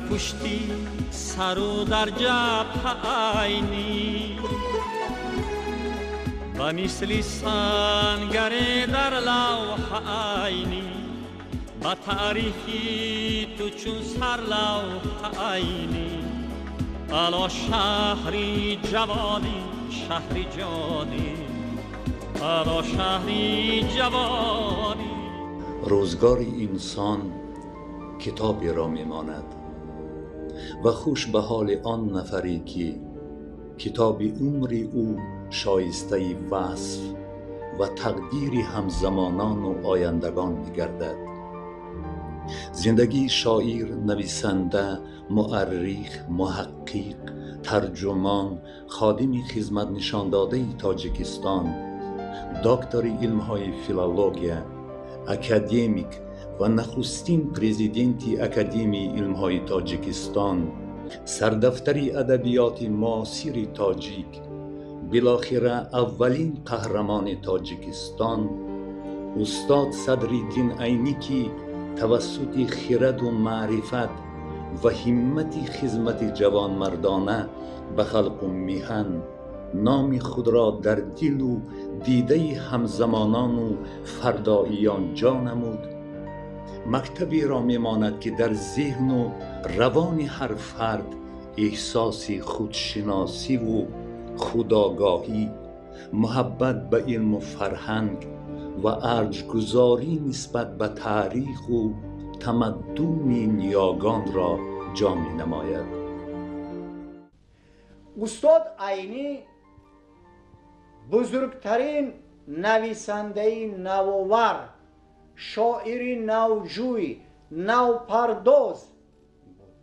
Пушти сару дар ҷабҳа Айнӣ, ба мисли сангаре дар лавҳа Айнӣ, ба таърихи ту чун сарлавҳа Айнӣ. Ало шаҳри ҷавонӣ, шаҳри ҷонӣ, ало шаҳри ҷавонӣ. Рӯзгори инсон китоберо мемонад ва хуш ба ҳоли он нафаре, ки китоби умри ӯ шоистаи васф ва тақдири ҳамзамонону ояндагон мегардад. Зиндагии шоир, нависанда, муаррих, муҳаққиқ, тарҷумон, ходими хизматнишондодаи Тоҷикистон, доктори илмҳои филология, академик ва нахустин президенти Академияи илмҳои Тоҷикистон, сардафтари адабиёти муосири тоҷик, билохира аввалин қаҳрамони Тоҷикистон, устод Садриддин Айнӣ, ки тавассути хираду маърифат ва ҳиммати хизмати ҷавонмардона ба халқу миҳан номи худро дар дилу дидаи ҳамзамонону фардоиён ҷо намуд, мактаберо мемонад, ки дар зеҳну равони ҳар фард эҳсоси худшиносиву худогоҳӣ, муҳаббат ба илму фарҳанг ва арҷгузорӣ нисбат ба таъриху тамаддуни ниёгонро ҷо менамояд. Устод Айнӣ бузургтарин нависандаи навовар, шоири навҷӯй, навпардоз буд.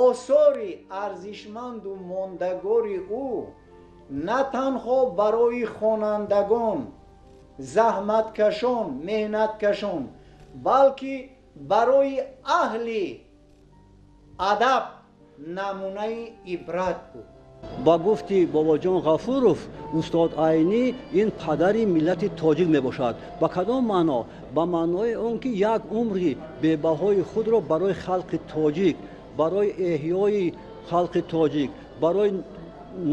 Осори арзишманду мондагори ӯ на танҳо барои хонандагон, заҳматкашон, меҳнаткашон, балки барои аҳли адаб намунаи ибрат буд. Ба гуфти Бобоҷон Ғафуров, устод Айнӣ ин падари миллати тоҷик мебошад. Ба кадом маъно? Ба маънои он ки як умри бебаҳои худро барои халқи тоҷик, барои эҳёи халқи тоҷик, барои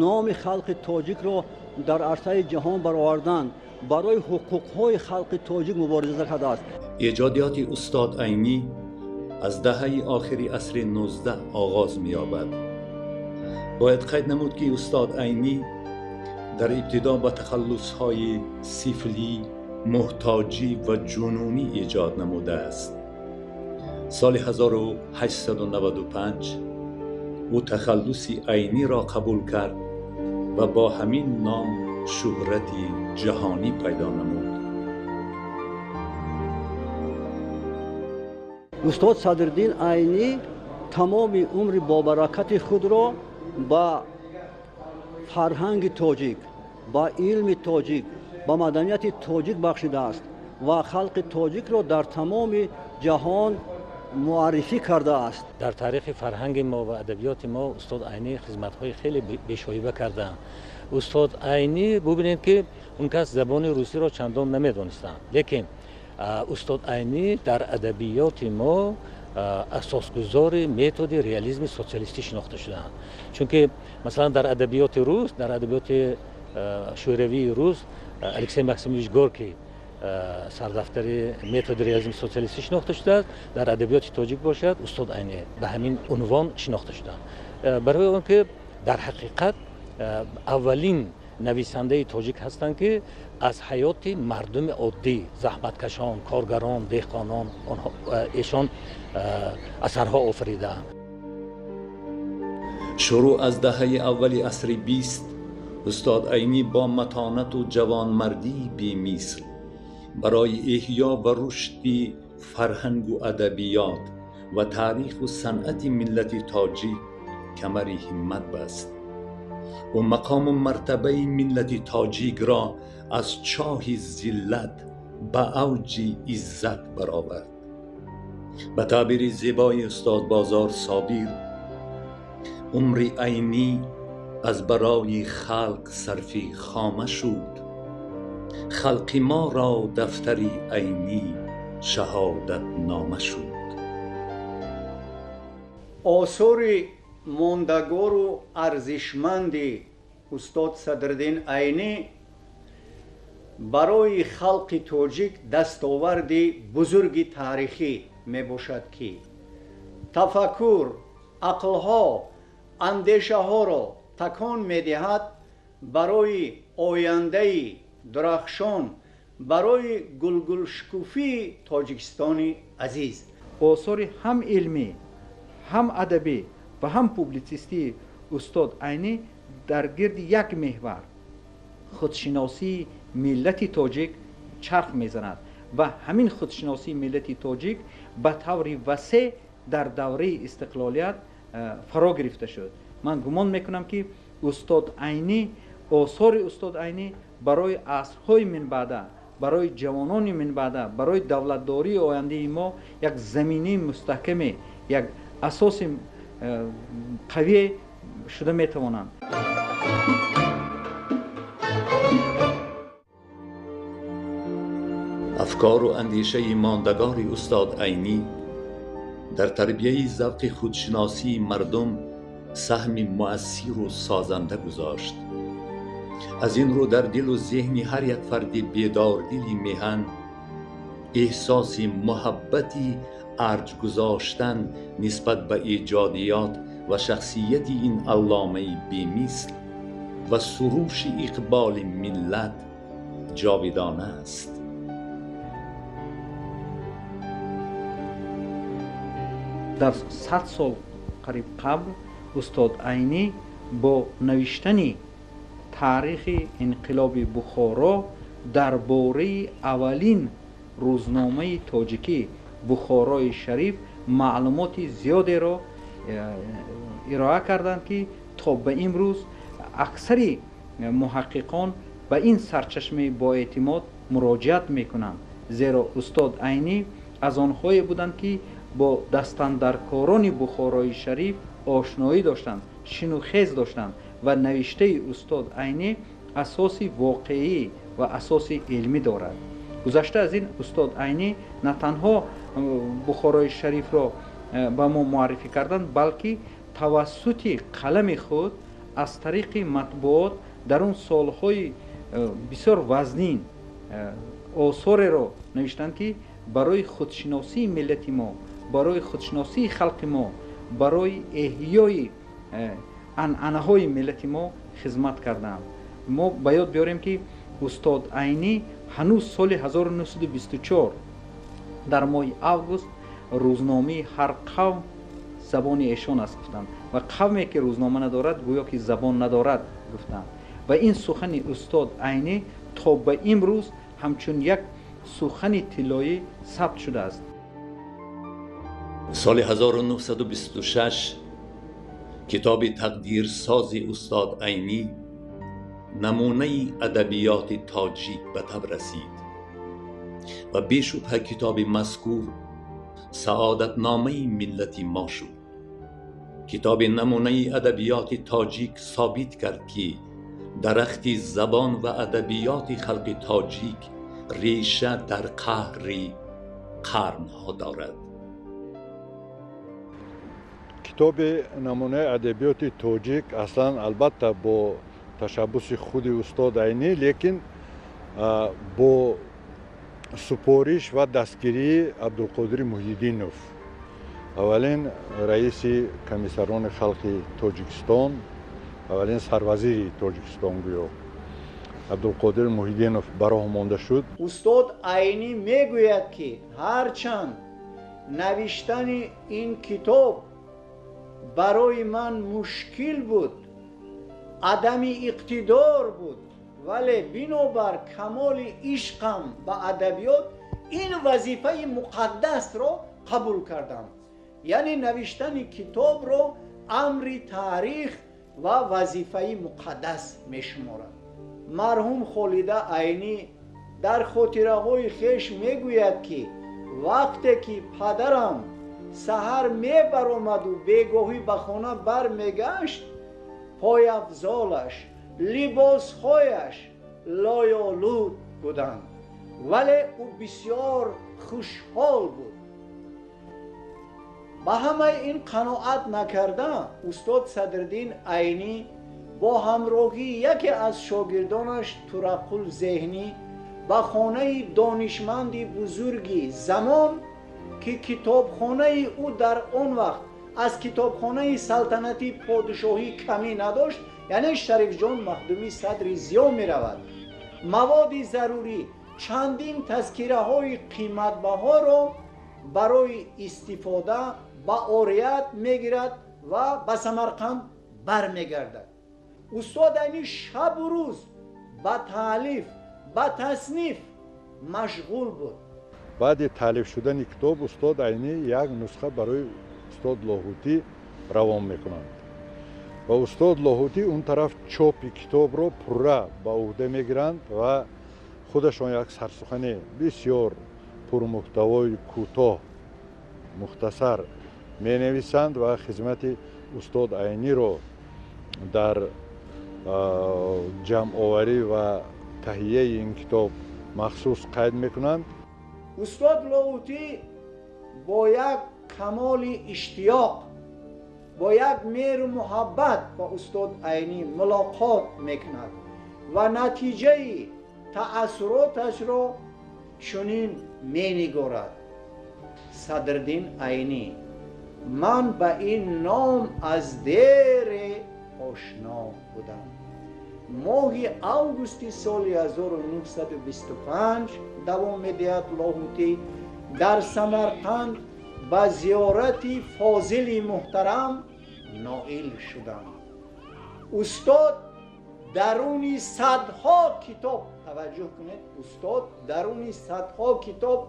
номи халқи тоҷикро дар арсаи ҷаҳон баровардан, барои ҳуқуқҳои халқи тоҷик мубориза кардааст. Эҷодиёти устод Айнӣ аз даҳаи охири асри 19 оғоз меёбад. Бояд қайд намуд, ки устод Айнӣ дар ибтидо ба тахаллусҳои сифлӣ, муҳтоҷӣ ва ҷунунӣ эҷод намудааст. Соли 1895 ӯ тахаллуси Айниро қабул кард ва бо ҳамин ном шӯҳрати ҷаҳонӣ пайдо намуд. Устод Садриддин Айнӣ тамоми умри бобаракати худро ба фарҳанги тоҷик, ба илми тоҷик, ба маданияти тоҷик бахшидааст ва халқи тоҷикро дар тамоми ҷаҳон муаррифӣ кардааст. Дар таърихи фарҳанги мо ва адабиёти мо устод Айнӣ хизматҳои хеле бешоиба кардаанд. Устод Айнӣ, бубинед, ки он кас забони русиро чандон намедонистанд, лекин устод Айнӣ дар адабиёти мо асосгузори методи реализми социалистӣ шинохта шудаанд. Чунки, масалан, дар адабиёти рус, дар адабиёти шӯравии рус Алексей Максимович Горький сардафтари методи реализми социалистӣ шинохта шудааст, дар адабиёти тоҷик бошад, устод Айнӣ ба ҳамин унвон шинохта шуданд, барои он ки дар ҳақиқат аввалин нависандаи тоҷик ҳастанд, ки аз ҳаёти мардуми оддӣ, заҳматкашон, коргарон, деҳқонон эшон асарҳо офаридаанд. Шурӯъ аз даҳаи аввали асри 20 устод Айнӣ бо матонату ҷавонмардии бемисл барои эҳё ва рушди фарҳангу адабиёт ва таъриху санъати миллати тоҷик камари ҳиммат баст. Ӯ мақому мартабаи миллати тоҷикро аз чоҳи зиллат ба авҷи иззат баровард. Ба таъбири зебои устод Бозор Собир, умри Айнӣ аз барои халқ сарфи хома шуд, халқи моро дафтари Айнӣ шаҳодатнома шуд. Осори мондагору арзишманди устод Садриддин Айнӣ барои халқи тоҷик дастоварди бузурги таърихӣ мебошад, ки тафаккур, ақлҳо, андешаҳоро такон медиҳад барои ояндаи дурахшон, барои гулгулшукуфии Тоҷикистони азиз. Осори ҳам илмӣ, ҳам адабӣ ва ҳам публитсистии устод Айнӣ дар гирди як меҳвар, худшиносии миллати тоҷик, чарх мезанад ва ҳамин худшиносии миллати тоҷик ба таври васеъ дар давраи истиқлолият фаро гирифта шуд. Ман гумон мекунам, ки устод Айнӣ, осори устод Айнӣ барои асрҳои минбаъда, барои ҷавонони минбаъда, барои давлатдории ояндаи мо як заминаи мустаҳкаме, як асоси қавие шуда метавонанд. Афкору андешаи мондагори устод Айнӣ дар тарбияи завқи худшиносии мардум саҳми муассиру созанда гузошт. Аз ин рӯ дар дилу зеҳни ҳар як фарди бедордили меҳан эҳсоси муҳаббати арҷ гузоштан нисбат ба эҷодиёт ва шахсияти ин алломаи бемисл ва суруши иқболи миллат ҷовидона аст. Дар 100 сол қариб қабл устод Айнӣ бо навиштани таърихи инқилоби Бухоро дар бораи аввалин рӯзномаи тоҷикӣ Бухорои Шариф маълумоти зиёдеро ироа карданд, ки то ба имрӯз аксари муҳаққиқон ба ин сарчашмаи боэътимод муроҷиат мекунанд, зеро устод Айнӣ аз онҳое буданд, ки бо дастандаркорони Бухорои Шариф ошноӣ доштанд, шинухез доштанд ва навиштаи устод Айнӣ асоси воқеӣ ва асоси илмӣ дорад. Гузашта аз ин, устод Айнӣ на танҳо Бухорои Шарифро ба мо муаррифӣ карданд, балки тавассути қалами худ аз тариқи матбуот дар он солҳои бисёр вазнин осореро навиштанд, ки барои худшиносии миллати мо, барои худшиносии халқи мо, барои эҳёи анъанаҳои миллати мо хизмат карданд. Мо ба ёд биёрем, ки устод Айнӣ ҳанӯз соли 1924 дар моҳи август рӯзномаи ҳар қавм забони эшон аст гуфтанд ва қавме ки рӯзнома надорад, гӯё ки забон надорад гуфтанд. Ва ин сухани устод Айнӣ то ба имрӯз ҳамчун як сухани тиллоӣ сабт шудааст. Соли 1926 китоби тақдирсози устод Айнӣ намунаи адабиёти тоҷик ба таб расид ва бешубҳа китоби мазкур саодатномаи миллати мо шуд. Китоби намунаи адабиёти тоҷик собит кард, ки дарахти забон ва адабиёти халқи тоҷик реша дар қаҳри қарнҳо дорад. Китоби намунаи адабиёти тоҷик аслан, албатта, бо ташаббуси худи устод Айнӣ, лекин бо супориш ва дастгирии Абдулқодири Муҳиддинов, аввалин раиси комиссарони халқи Тоҷикистон, аввалин сарвазири Тоҷикистон гӯё, Абдулқодир Муҳиддинов ба роҳ монда шуд. Устод Айнӣ мегӯяд, ки ҳарчанд навиштани ин китоб барои ман мушкил буд, адами иқтидор буд, вале бинобар камоли ишқам ба адабиёт ин вазифаи муқаддасро қабул кардам. Яъне навиштани китобро амри таърих ва вазифаи муқаддас мешуморад. Марҳум Холида Айнӣ дар хотираҳои хеш мегӯяд, ки вақте ки падарам саҳар мебаромаду бегоҳӣ ба хона бармегашт, пойафзолаш, либосҳояш лоёлуд буданд, вале ӯ бисёр хушҳол буд. Ба ҳамаи ин қаноат накарда, устод Садриддин Айнӣ бо ҳамроҳии яке аз шогирдонаш Тураққул Зеҳнӣ ба хонаи донишманди бузурги замон, ки китобхонаи ӯ дар он вақт аз китобхонаи салтанати подшоҳӣ камӣ надошт, яъне Шарифҷон Махдуми Садри Зиё меравад. Маводи зарурӣ, чандин тазкираҳои қиматбаҳоро барои истифода ба орият мегирад ва ба Самарқанд бармегардад. Устод Айнӣ шабу рӯз ба таълиф, ба тасниф машғул буд. Баъди таълиф шудани китоб устод Айнӣ як нусха барои устод Лоҳутӣ равон мекунанд ва устод Лоҳутӣ он тараф чопи китобро пурра ба уҳда мегиранд ва худашон як сарсухани бисёр пурмуҳтавои кӯтоҳ, мухтасар менависанд ва хизмати устод Айниро дар ҷамъоварӣ ва таҳияи ин китоб махсус қайд мекунанд. Устод Лоҳутӣ бо як камоли иштиёқ, бо як меҳру муҳаббат ба устод Айнӣ мулоқот мекунад ва натиҷаи таассуроташро чунин менигорад: Садриддин Айнӣ, ман ба ин ном аз дере ошно будам. Моҳи августи соли 1925, давом медиҳад Лоҳутӣ, дар Самарқанд ба зиёрати фозили муҳтарам ноил шудам. Устод даруни садҳо китоб, таваҷҷӯҳ кунед, устод даруни садҳо китоб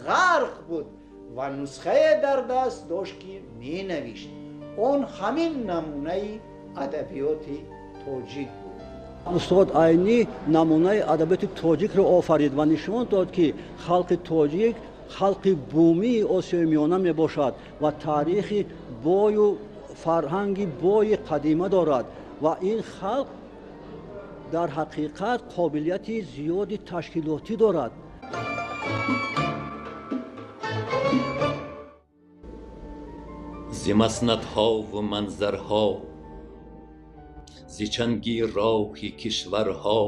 ғарқ буд ва нусхае дар даст дошт, ки менавишт. Он ҳамин намунаи адабиёти тоҷик буд. Устод Айнӣ намунаи адабиёти тоҷикро офарид ва нишон дод, ки халқи тоҷик халқи бумии Осиёи Миёна мебошад ва таърихи бою фарҳанги бои қадима дорад ва ин халқ дар ҳақиқат қобилияти зиёди ташкилотӣ дорад. Зи маснадҳову манзарҳо, зи чанги роҳи кишварҳо,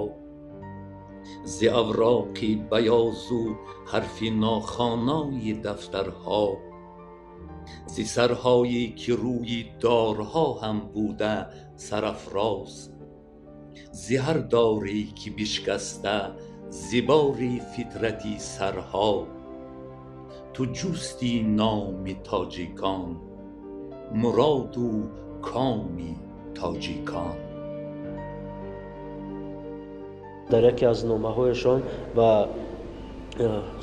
зи авроқи баёзу ҳарфи нохонои дафтарҳо, зи сарҳое ки рӯи дорҳо ҳам буда сарафроз, зи ҳар доре ки бишкаста зи бори фитрати сарҳо, ту ҷусти номи тоҷикон, муроду коми тоҷикон. Дар яке аз номаҳояшон ба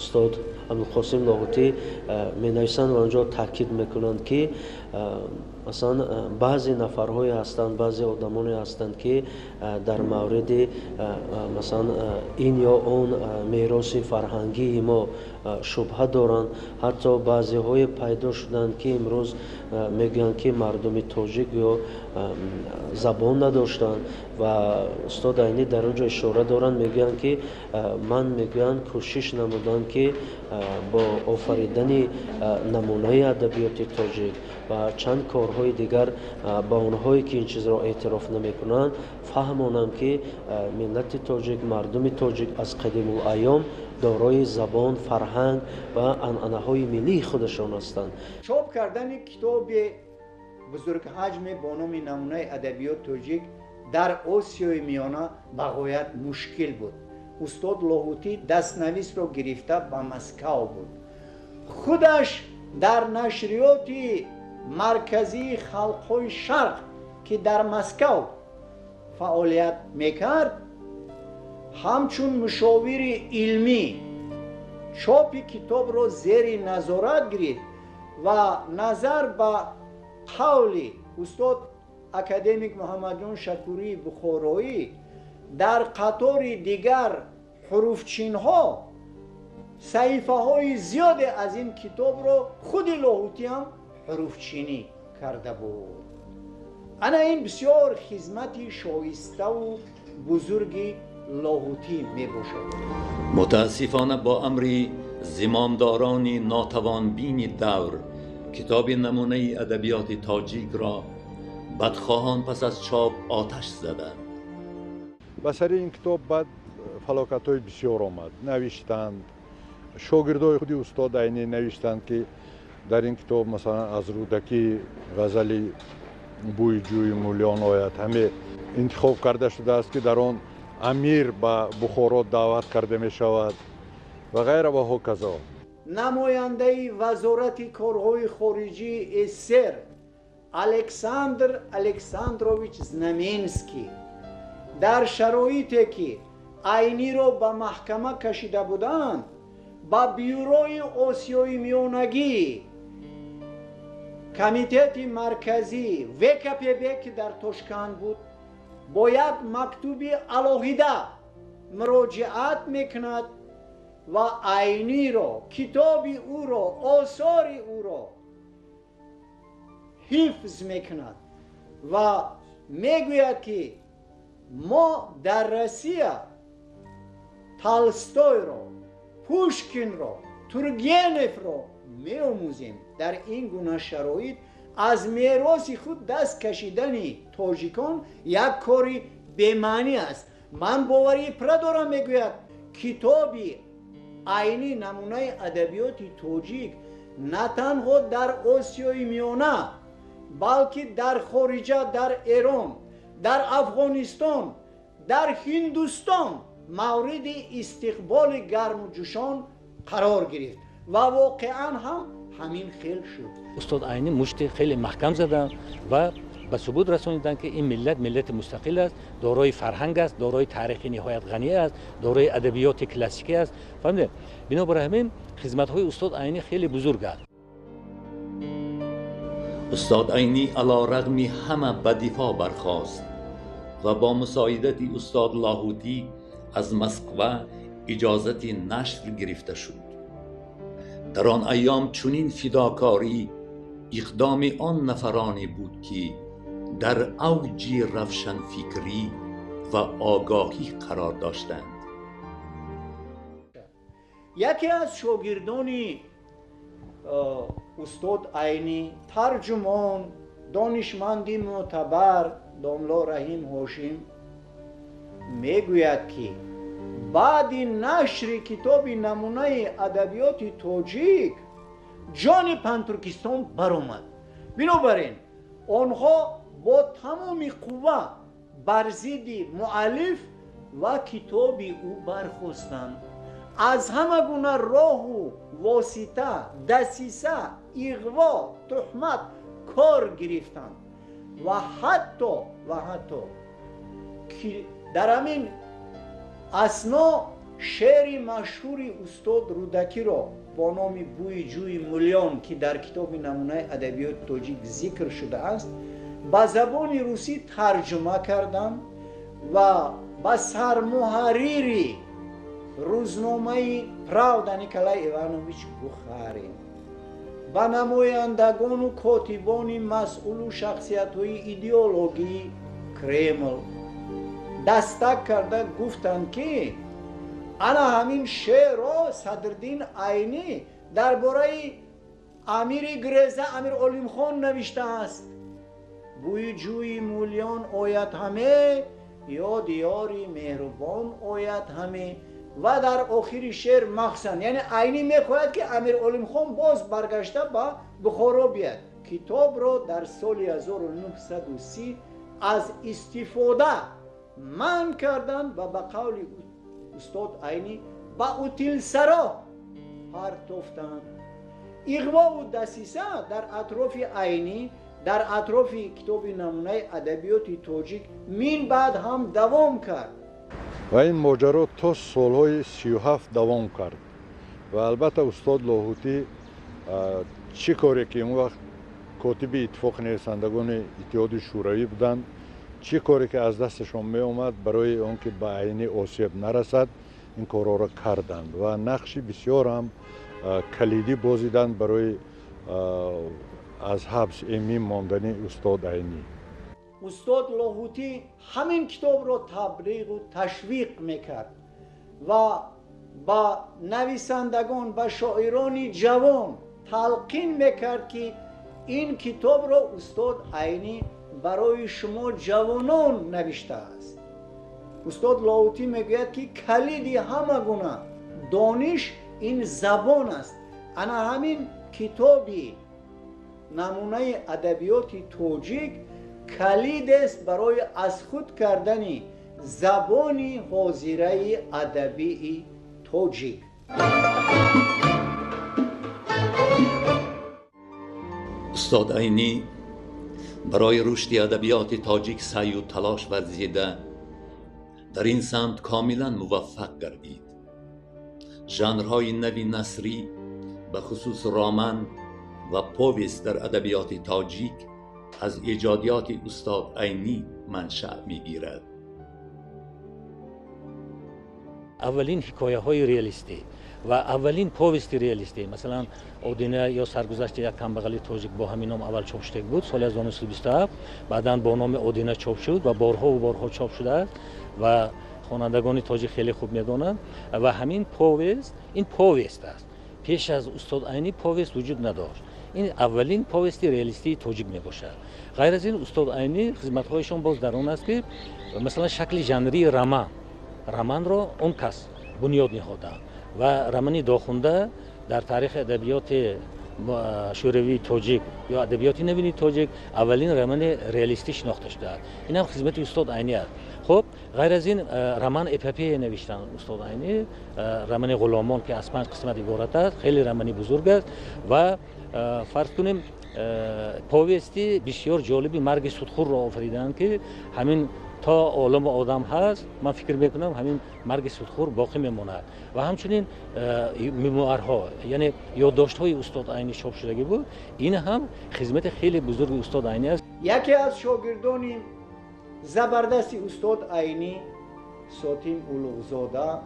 устод Абдулқосим Лоҳутӣ менависанд ва онҷо таъкид мекунанд, ки масалан баъзе нафарҳое ҳастанд, баъзе одамоне ҳастанд, ки дар мавриди масалан ин ё он мероси фарҳангии мо шубҳа доранд. Ҳатто баъзеҳое пайдо шуданд, ки имрӯз мегӯянд, ки мардуми тоҷик ё забон надоштанд ва устод Айнӣ дар он ҷо ишора доранд, мегӯянд, ки ман, мегӯянд, кӯшиш намудам, ки бо офаридани намунаи адабиёти тоҷик ва чанд корҳои дигар ба онҳое, ки ин чизро эътироф намекунанд, фаҳмонам, ки миллати тоҷик, мардуми тоҷик аз қадимулайём дорои забон, фарҳанг ва анъанаҳои миллии худашон ҳастанд. Чоп кардани китоби бузургҳаҷме бо номи намунаи адабиёт тоҷик дар Осиёи Миёна ба ғоят мушкил буд. Устод Лоҳутӣ дастнависро гирифта ба Москав буд. Худаш дар нашриёти марказии халқҳои шарқ, ки дар Москав фаъолият мекард, ҳамчун мушовири илмӣ чопи китобро зери назорат гирифт ва назар ба қавли устод академик Муҳаммадҷон Шакурии Бухороӣ, дар қатори дигар ҳуруфчинҳо саҳифаҳои зиёде аз ин китобро худи Лоҳутӣ ҳам ҳуруфчинӣ карда буд. Ана ин бисёр хизмати шоиставу бузурги Лоҳутӣ мебошад. Мутаассифона, бо амри зимомдорони нотавонбини давр Китоби намунаи адабиёти тоҷик ро бадхоҳон пас аз чоп оташ заданд. Ба сари ин китоб баъд фалокатҳои бисёр омад. Навиштанд, шогирдои худи устод Айнӣ навиштанд, ки дар ин китоб, масалан, аз Рӯдакӣ ғазали «Бӯи ҷӯи Мӯлиён ояд» ҳаме интихоб карда шудааст, ки дар он амир ба Бухоро даъват карда мешавад ва ғайра ва ҳоказо. Намояндаи Вазорати корҳои хориҷии СССР Александр Александрович Знаменский дар шароите, ки Айниро ба маҳкама кашида буданд, ба Бюрои Осиёи Миёнагӣ Комитети Марказӣ ВКПБ, ки дар Тошканд буд, бо як мактуби алоҳида муроҷиат мекунад ва Айниро, китоби ӯро, осори ӯро ҳифз мекунад ва мегӯяд, ки мо дар Россия Толстойро, Пушкинро, Тургеневро меомӯзем. Дар ин гуна шароит аз мероси худ даст кашидани тоҷикон як кори бемаънӣ аст. Ман боварии пурра дорам, мегӯяд, китоби Айнӣ «Намунаи адабиёти тоҷик» на танҳо дар Осиёи Миёна, балки дар хориҷа, дар Эрон, дар Афғонистон, дар Ҳиндустон мавриди истиқболи гарму ҷӯшон қарор гирифт ва воқеан ҳам ҳамин хел шуд. Устод Айнӣ мушти хеле маҳкам заданд ва ба субут расониданд, ки ин миллат миллати мустақил аст, дорои фарҳанг аст, дорои таърихи ниҳоят ғанӣ аст, дорои адабиёти классикӣ аст. Фаҳмидед, бинобар ҳамин хизматҳои устод Айнӣ хеле бузург аст. Устод Айнӣ алорағми ҳама ба дифоъ бархост ва бо мусоидати устод Лоҳутӣ аз Москва иҷозати нашр гирифта шуд. Дар он айём чунин фидокорӣ иқдоми он нафароне буд, ки дар авҷи равшанфикрӣ ва огоҳӣ қарор доштанд. Яке аз шогирдони устод Айнӣ, тарҷумон, донишманди мӯътабар домло Раҳим Ҳошим мегӯяд, ки баъди нашри китоби «Намунаи адабиёти тоҷик» ҷони пантуркистон баромад. Бинобар ин онҳо бо тамоми қувва бар зидди муаллиф ва китоби ӯ бархостанд, аз ҳама гуна роҳу восита, дасиса, иғво, туҳмат кор гирифтанд ва ҳатто ки дар ҳамин асно шеъри машҳури устод Рӯдакиро бо номи «Бӯи ҷӯи Мӯлиён», ки дар китоби «Намунаи адабиёти тоҷик» зикр шудааст, ба забони русӣ тарҷума карданд ва ба сармуҳаррири рӯзномаи «Правда» Николай Иванович Бухарин, ба намояндагону котибони масъулу шахсиятҳои идеологии Кремл дастак карда гуфтанд, ки ана ҳамин шеърро Садриддин Айнӣ дар бораи амири Греза Амир Олимхон навиштааст. Бӯи ҷӯи Мӯлиён ояд ҳаме, ёди ёри меҳрубон ояд ҳаме. Ва дар охири шеър махсусан, яъне Айнӣ мехоҳад, ки Амир Олимхон боз баргашта ба Бухоро биёяд. Китобро дар соли 1930 аз истифода манъ карданд ва ба қавли устод Айнӣ ба утилсаро партофтанд. Иғвову дасиса дар атрофи Айнӣ, дар атрофи китоби «Намунаи адабиёти тоҷик» мин баъд ҳам давом кард. Ва ин моҷаро то солҳои 37 давом кард. Ва албатта устод Лоҳутӣ чӣ коре ки он вақт котиби Иттифоқи нависандагони Иттиҳоди Шӯравӣ буданд, чӣ коре ки аз дасташон меомад барои он ки ба Айнӣ осеб нарасад, ин корҳоро карданд ва нақши бисёр ҳам калидӣ бозиданд барои аз ҳабс эмин мондани устод Айнӣ. Устод Лоҳутӣ ҳамин китобро таблиғу ташвиқ мекард ва ба нависандагон, ба шоирони ҷавон Талқин мекард, ки ин китобро устод Айнӣ барои шумо ҷавонон навиштааст. Устод Лоҳутӣ мегӯяд, ки калиди ҳама гуна дониш ин забон аст. Ана ҳамин китоби намунаи адабиёти тоҷик калидест барои аз худ кардани забони ҳозираи адабии тоҷик. Устод Айнӣ барои рушди адабиёти тоҷик саъю талош варзида, дар ин самт комилан муваффақ гардид. Жанрҳои нави насрӣ, ба хусус роман ва повест, дар адабиёти тоҷик аз эҷодиёти устод Айнӣ маншаъ мегирад. Аввалин ҳикояҳои реалистӣ ва аввалин повести реалистӣ, масалан, «Одина ё саргузашти як камбағали тоҷик», бо ҳамин ном аввал чоп шуда буд соли 1927, баъдан бо номи «Одина» чоп шуд ва борҳову борҳо чоп шудааст ва хонандагони тоҷик хеле хуб медонанд. Ва ҳамин повест, ин повест аст. Пеш аз устод Айнӣ повест вуҷуд надошт. Ин аввалин повести реалистии тоҷик мебошад. Ғайр аз ин, устод Айнӣ хизматҳояшон боз дар он аст, ки масалан, шакли жанрии романро он кас бунёд ниҳоданд ва романи «Дохунда» дар таърихи адабиёти шӯравии тоҷик ё адабиёти навини тоҷик аввалин романи реалистӣ шинохта шудааст. Ин ҳам хизмати устод Айнӣ аст. Хуб, ғайр аз ин, роман эпопея навиштанд устод Айнӣ, романи «Ғуломон», ки аз панҷ қисмат иборат аст, хеле романи бузург аст. Ва фарз кунем, повести бисёр ҷолиби «Марги судхӯрро» офариданд, ки ҳамин то оламу одам ҳаст, ман фикр мекунам, ҳамин «Марги судхӯр» боқӣ мемонад. Ва ҳамчунин мемуарҳо, яъне ёддоштҳои устод Айнӣ чоп шудагӣ буд. Ин ҳам хизмати хеле бузурги устод Айнӣ аст. Яке аз шогирдони забардасти устод Айнӣ, Сотим Улуғзода,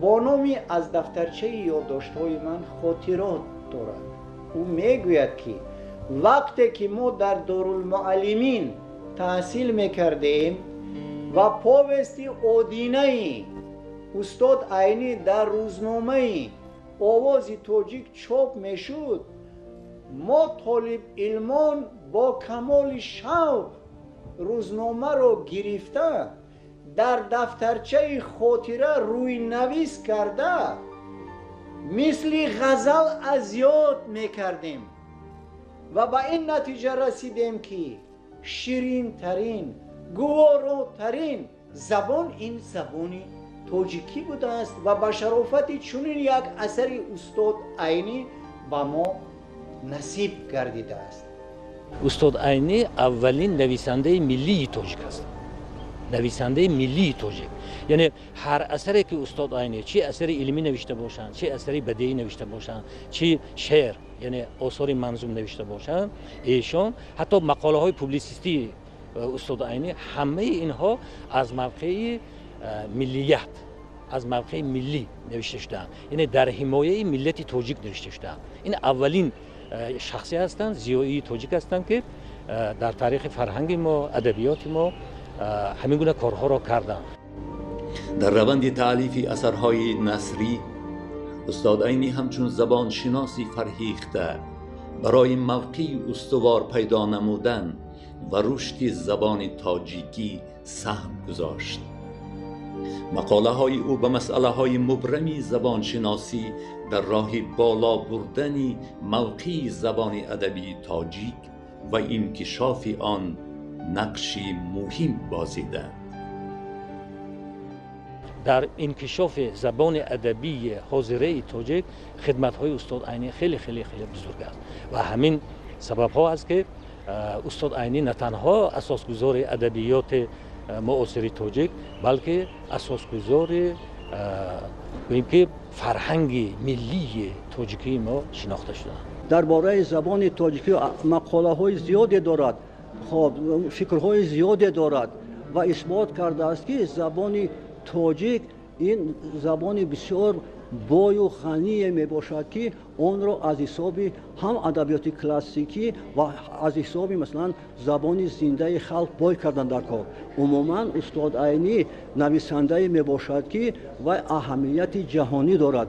бо номи «Аз дафтарчаи ёддоштҳои ман» хотирот дорад. Ӯ мегӯяд, ки вақте ки мо дар Дорулмуаллимин таҳсил мекардем ва повести «Одинаи» устод Айнӣ дар рӯзномаи «Овози тоҷик» чоп мешуд, мо толибилмон бо камоли шавқ рӯзномаро гирифта, дар дафтарчаи хотира рӯйнавис карда, мисли ғазал аз ёд мекардем ва ба ин натиҷа расидем, ки ширинтарин, гуворотарин забон ин забони тоҷикӣ будааст ва ба шарофати чунин як асари устод Айнӣ ба мо насиб гардидааст. Устод Айнӣ аввалин нависандаи миллии тоҷик аст, нависандаи миллии тоҷик. Яъне ҳар асаре ки устод Айнӣ, чи асари илмӣ навишта бошанд, чи асари бадеӣ навишта бошанд, чи шеър, яъне осори манзум навишта бошанд эшон, ҳатто мақолаҳои публитсистии устод Айнӣ, ҳамаи инҳо аз мавқеи миллият, аз мавқеи миллӣ навишта шудаанд, яъне дар ҳимояи миллати тоҷик навишта шудаанд. Ин аввалин шахсе ҳастанд, зиёии тоҷик ҳастанд, ки дар таърихи фарҳанги мо, адабиёти мо ҳамин гуна корҳоро карданд. Дар раванди таълифи асарҳои насрӣ устод Айнӣ ҳамчун забоншиноси фарҳихта барои мавқеи устувор пайдо намудан ва рушди забони тоҷикӣ саҳм гузошт. Мақолаҳои ӯ ба масъалаҳои мубрами забоншиносӣ дар роҳи боло бурдани мавқеи забони адабии тоҷик ва инкишофи он нақши муҳим бозиданд. Дар инкишофи забони адабии ҳозираи тоҷик хидматҳои устод Айнӣ хеле, хеле, хеле бузург аст ва ҳамин сабабҳо аст, ки устод Айнӣ на танҳо асосгузори адабиёти муосири тоҷик, балки асосгузори, гӯем ки, фарҳанги миллии тоҷикии мо шинохта шуданд. Дар бораи забони тоҷикӣ мақолаҳои зиёде дорад, хоб, фикрҳои зиёде дорад ва исбот кардааст, ки забони тоҷик ин забони бисёр бою ғание мебошад, ки онро аз ҳисоби ҳам адабиёти классикӣ ва аз ҳисоби, масалан, забони зиндаи халқ бой кардан дар кор. Умуман, устод Айнӣ нависандае мебошад, ки вай аҳамияти ҷаҳонӣ дорад.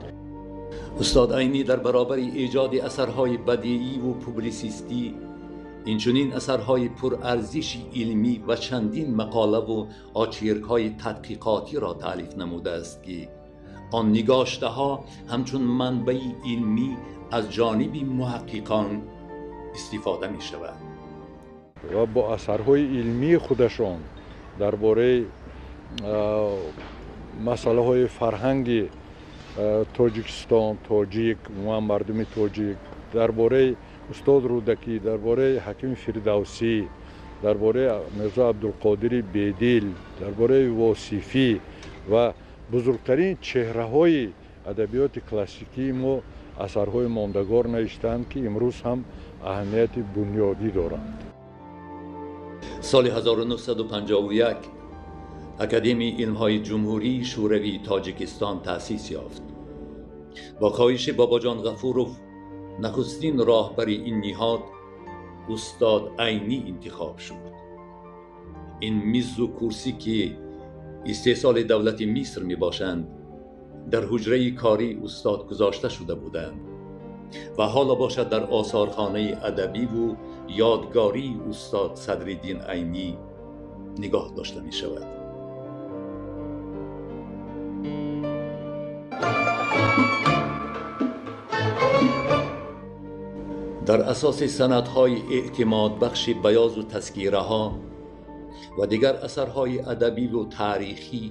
Устод Айнӣ дар баробари эҷоди асарҳои бадиӣ ва публисистӣ, инчунин асарҳои пурарзиши илмӣ ва чандин мақолаву очеркҳои тадқиқотиро таълиф намудааст, ки он нигоштаҳо ҳамчун манбаи илмӣ аз ҷониби муҳаққиқон истифода мешавад. Ва бо асарҳои илмии худашон дар бораи масъалаҳои фарҳанги Тоҷикистон, тоҷик, умуман мардуми тоҷик, дар бораи устод Рӯдакӣ, дар бораи ҳакими Фирдавсӣ, дар бораи Мирзо Абдулқодири Бедил, дар бораи Восифӣ ва бузургтарин чеҳраҳои адабиёти классикии мо асарҳои мондагор навиштаанд, ки имрӯз ҳам аҳамияти бунёдӣ доранд. Соли 1951 Академияи илмҳои Ҷумҳурии Шӯравии Тоҷикистон таъсис ёфт. Бо хоҳиши Бобоҷон Ғафуров нахустин роҳбари ин ниҳод устод Айнӣ интихоб шуд. Ин мизу курсӣ, ки истеҳсоли давлати Миср мебошанд, дар ҳуҷраи кории устод гузошта шуда буданд ва ҳоло бошад дар осорхонаи адабиву ёдгории устод Садриддин Айнӣ нигоҳ дошта мешавад. Дар асоси санадҳои эътимодбахши баёзу тазкираҳо ва дигар асарҳои адабиву таърихӣ,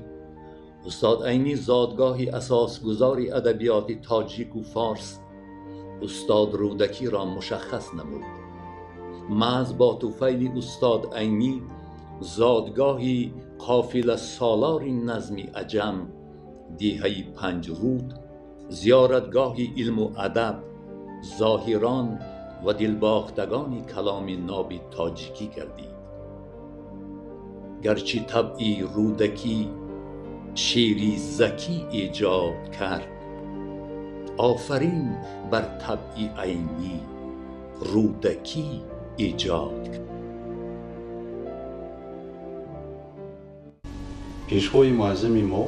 устод Айнӣ зодгоҳи асосгузори адабиёти тоҷику форс устод Рӯдакиро мушаххас намуд. Маҳз бо туфайли устод Айнӣ зодгоҳи қофиласолори назми аҷам, деҳаи Панҷруд, зиёратгоҳи илму адаб, зоҳирон ва дилбохтагони каломи ноби тоҷикӣ гардид. Гарчи табъи Рӯдакӣ шеъри закӣ эҷод кард, офарин бар табъи Айнӣ Рӯдакӣ эҷод кард. Пешвои муаззами мо,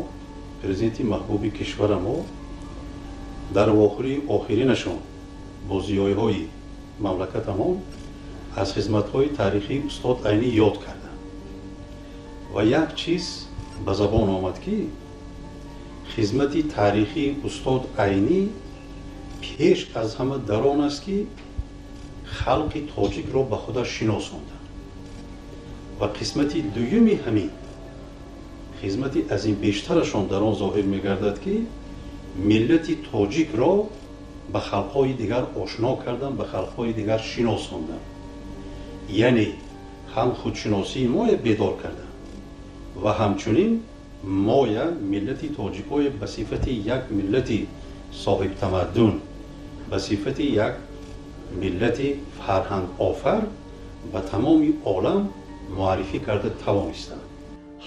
президенти маҳбуби кишвара мо, дар вохӯрии охиринашон бо зиёиҳои мамлакатамон аз хизматҳои таърихии устод Айнӣ ёд карданд ва як чиз ба забон омад, ки хизмати таърихии устод Айнӣ пеш аз ҳама дар он аст, ки халқи тоҷикро ба худаш шиносонданд ва қисмати дуюми ҳамин хизмати аз ин бештарашон дар он зоҳир мегардад, ки миллати тоҷикро ба халқҳои дигар ошно кардан, ба халқҳои дигар шиносондан, яъне ҳам худшиносии моя бедор кардан ва ҳамчунин моя миллати тоҷикое ба сифати як миллати соҳибтамаддун, ба сифати як миллати фарҳангофар ба тамоми олам муаррифӣ карда тавонистанд.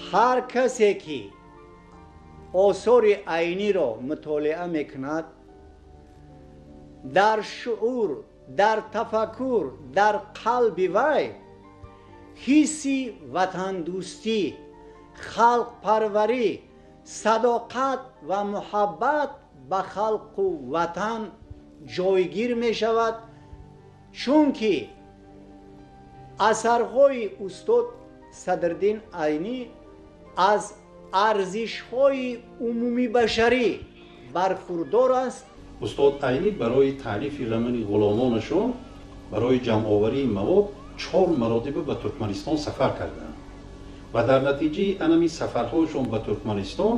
Ҳар касе ки осори Айниро мутолиа мекунад, дар шуур, дар тафаккур, дар қалби вай ҳисси ватандӯстӣ, халқпарварӣ, садоқат ва муҳаббат ба халқу ватан ҷойгир мешавад, чунки асарҳои устод Садриддин Айнӣ аз арзишҳои умумибашарӣ бархурдор аст. Устод Айнӣ барои таълифи романи ғуломонашон, барои ҷамъоварии мавод 4 маротиба ба Туркманистон сафар карданд ва дар натиҷаи анами сафарҳояшон ба Туркманистон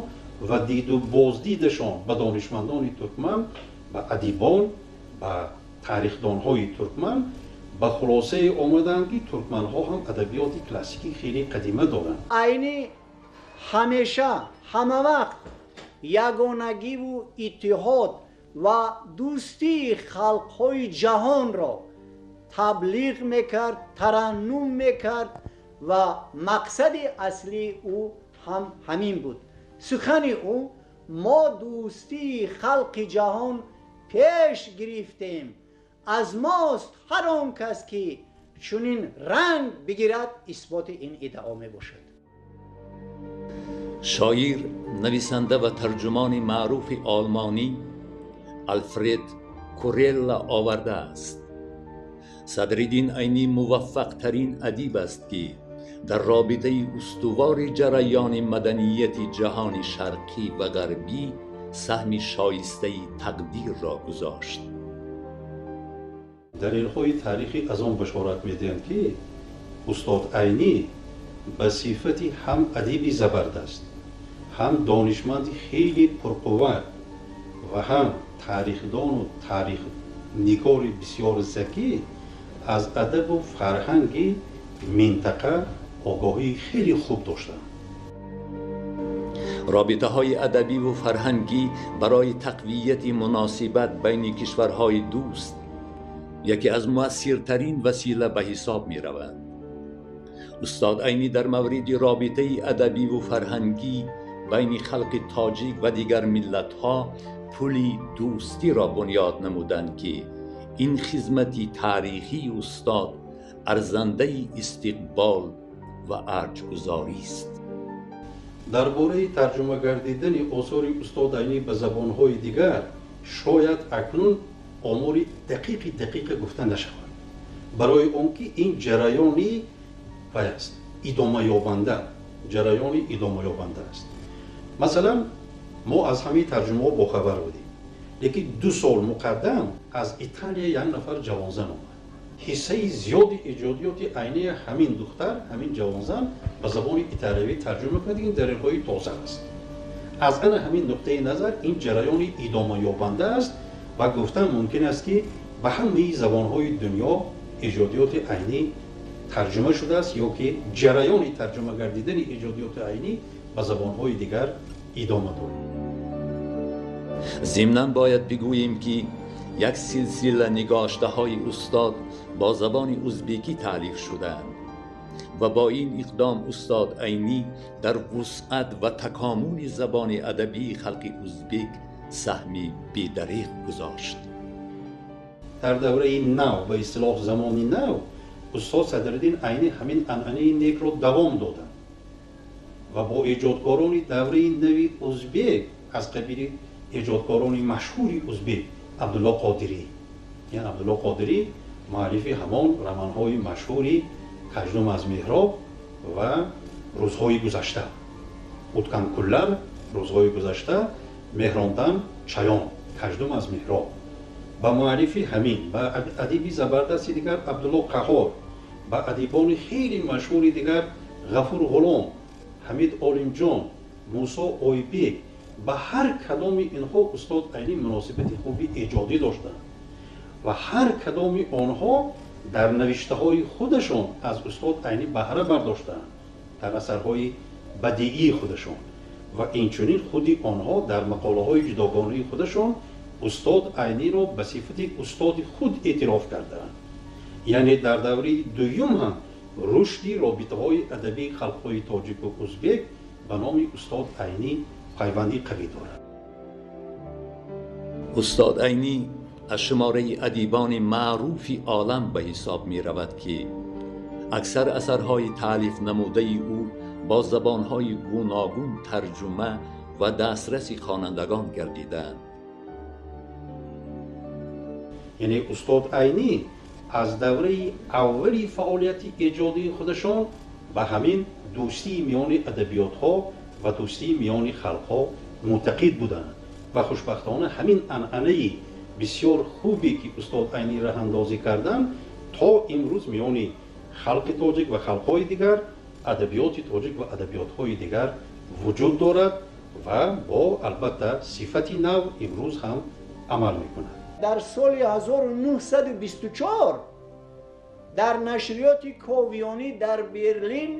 ва диду боздидашон ба донишмандони туркман, ба адибон, ба тарихдонҳои туркман ба хулосае омаданд, ки туркманҳо ҳам адабиёти классикӣ хеле қадима доранд. Айнӣ ҳамеша, ҳамавақт ягонагиву иттиҳод ва дӯстии халқҳои ҷаҳонро таблиғ мекард, тараннум мекард ва мақсади аслии ӯ ҳам ҳамин буд. Сухани ӯ: мо дӯстии халқи ҷаҳон пеш гирифтем, аз мост ҳар он кас ки чунин ранг бигирад, исботи ин иддао мебошад. Шоир, нависанда ва тарҷумони маъруфи олмонӣ Алфред Курелла овардааст. Садриддин Айнӣ муваффақтарин адиб аст, ки дар робитаи устувори ҷараёни маданияти ҷаҳони шарқӣ ва ғарбӣ саҳми шоистаи тақдирро гузошт. Далелҳои таърихӣ аз он башорат медиҳанд, ки устод Айнӣ ба сифати ҳам адиби забардаст, ҳам донишманди хеле пурқувват ва ҳам тарихдону таърихнигори бисёр закӣ аз адабу фарҳанги минтақа огоҳии хеле хуб доштанд. Робитаҳои адабиву фарҳангӣ барои тақвияти муносибат байни кишварҳои дӯст яке аз муассиртарин васила ба ҳисоб мераванд. Устод Айнӣ дар мавриди робитаи адабиву фарҳангӣ байни халқи тоҷик ва дигар миллатҳо пули дӯстиро бунёд намуданд, ки ин хизмати таърихии устод арзандаи истиқбол ва арҷгузорист. Дар бораи тарҷума гардидани осори устод Айнӣ ба забонҳои дигар шояд акнун омори дақиқи дақиқа гуфта нашавад, барои он ки ин ҷараёни вай аст, идомаёбанда, ҷараёни идомаёбанда аст. Масалан, мо аз ҳамаи тарҷумаҳо бохабар будем, лекин 2 сол муқаддам аз Италия як нафар ҷавонзан омад. Ҳиссаи зиёди эҷодиёти Айнии ҳамин духтар, ҳамин ҷавонзан ба забони италиявӣ тарҷума кунад. Ин далелҳои тоза аст. Аз ана ҳамин нуқтаи назар ин ҷараёни идомаёбанда аст ва гуфтан мумкин аст, ки ба ҳамаи забонҳои дунё эҷодиёти Айнӣ тарҷума шудааст ё ки ҷараёни тарҷума гардидани эҷодиёти Айнӣ ба забонҳои дигар идома дорад. Зимнан бояд бигӯем, ки як силсила нигоштаҳои устод бо забони узбекӣ таълиф шудаанд ва бо ин иқдом устод Айнӣ дар вусъат ва такомули забони адабии халқи узбек саҳми бедареғ гузошт. Дар давраи нав, ба истилоҳ замони нав, устод Садриддин Айнӣ ҳамин анъанаи некро давом доданд ва бо эҷодкорони давраи нави узбек аз қабили эҷодкорони машҳури узбек Абдулло Қодирӣ, яъне Абдулло Қодирӣ муаллифи ҳамон романҳои машҳури «Каждум аз меҳроб» ва «Рӯзҳои гузашта», «Уткан кунлар», «Рӯзҳои гузашта», «Меҳрондан чаён», «Каждум аз меҳроб», ба муаллифи ҳамин, ба адиби забардасти дигар Абдулло Қаҳор, ба адибони хеле машҳури дигар Ғафур Ғулом, Ҳамид Олимҷон, Мусо Ойбек, ба ҳар кадоми инҳо устод Айнӣ муносибати хуби эҷодӣ доштанд ва ҳар кадоми онҳо дар навиштаҳои худашон аз устод Айнӣ баҳра бардоштанд дар асарҳои бадиии худашон ва инчунин худи онҳо дар мақолаҳои ҷудогонаи худашон устод Айниро ба сифати устоди худ эътироф кардаанд. Яъне дар давраи дуюм ҳам рушди робитаҳои адабии халқҳои тоҷику узбек ба номи устод Айнӣ пайванди қавӣ дорад. Устод Айнӣ аз шумораи адибони маъруфи олам ба ҳисоб меравад, ки аксар асарҳои таълиф намудаи ӯ бо забонҳои гуногун тарҷума ва дастраси хонандагон гардидаанд. Яъне устод Айнӣ аз давраи аввали фаъолияти эҷодии худашон ба ҳамин дӯстии миёни адабиётҳо ва дӯстии миёни халқҳо мӯътақид буданд ва хушбахтона ҳамин анъанаи бисёр хубе, ки устод Айнӣ раҳандозӣ карданд, то имрӯз миёни халқи тоҷик ва халқҳои дигар, адабиёти тоҷик ва адабиётҳои дигар вуҷуд дорад ва бо албатта сифати нав имрӯз ҳам амал мекунад. Дар соли 1924 дар нашриёти Ковиёнӣ дар Берлин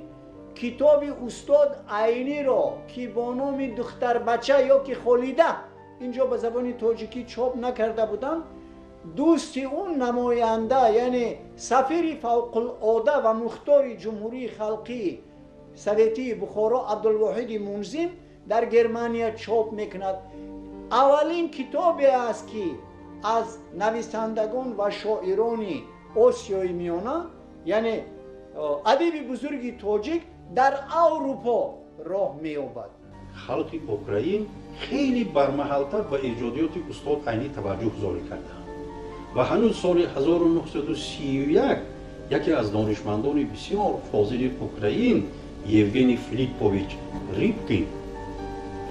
китоби устод Айниро, ки бо номи «Духтарбача» ё ки «Холида» инҷо ба забони тоҷикӣ чоп накарда буданд, дӯсти ӯ, намоянда, яъне сафири фавқулода ва мухтори Ҷумҳурии Халқии Советии Бухоро Абдулвоҳиди Мунзим дар Германия чоп мекунад. Аввалин китобе аст, ки аз нависандагон ва шоирони Осиёи Миёна, яъне адиби бузурги тоҷик дар Аврупо роҳ меёбад. Халқи Украин хеле бармаҳалтар ба эҷодиёти устод Айнӣ таваҷҷӯҳ зоҳир карданд ва ҳанӯз соли 1931 яке аз донишмандони бисёр фозили Украин, Евгений Филиппович Рибкин,